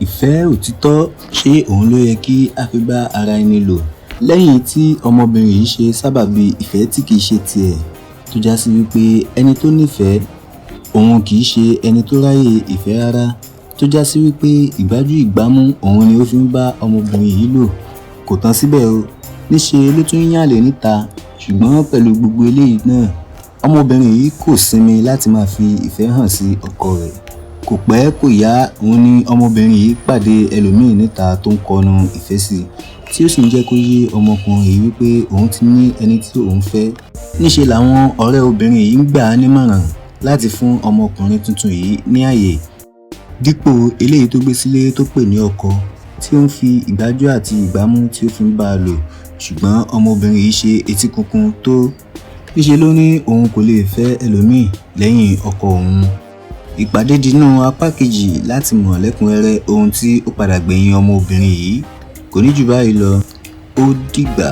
Ìfẹ́ òtítọ́, ṣé òun ló yẹ kí a fi bá ara ẹni lò? Lẹ́yìn tí ọmọbìnrin yìí ṣe sábàbí ìfẹ́ tí kìí ṣe tiẹ̀, tó já sí wípé ẹni tó nífẹ̀ẹ́ òun kìí ṣe ẹni tó ráyè ìfẹ́ rárá, tó já sí wípé ìgbájú ìgbámú òun ni ó fi ń bá ọmọbìnrin yìí lò. Kò tán síbẹ̀ o, níṣe ló tún ń yànlè níta. Ṣùgbọ́n pẹ̀lú gbogbo eléyìí náà, ọmọbìnrin yìí kò sinmi láti máa fi ìfẹ́ hàn sí ọkọ rẹ̀. Kò pẹ́ kò yá, òun ni ọmọbìnrin yìí pàdé ẹlòmíì níta tó ń kọnu ìfẹ́ sí, tí ó sì ń jẹ́ kó yé ọmọkùnrin yìí wípé òun ti ní ẹni tí òun fẹ́. Níṣe làwọn ọ̀rẹ́ obìnrin yìí ń gbà á nímọ̀ràn láti fún ọmọkùnrin tuntun yìí ní ààyè dípò eléyìí tó gbé sílé tó pè ní ọkọ, tí ó ń fi ìgbájú àti ìgbámú tí ó fi ń bá a lò. Ṣùgbọ́n ọmọbìnrin yìí ṣe etí kunkun tó, níṣe ló ní òun kò lè fẹ́ ẹlòmíì lẹ́yìn ọkọ òun. Ìpàdé dinú apá kejì láti mọ̀ lẹ́kùnrẹ́rẹ́ ohun tí ó padà gbẹ̀yìn ọmọbìnrin yìí. Kò ní jù báyìí lọ, ó dìgbà.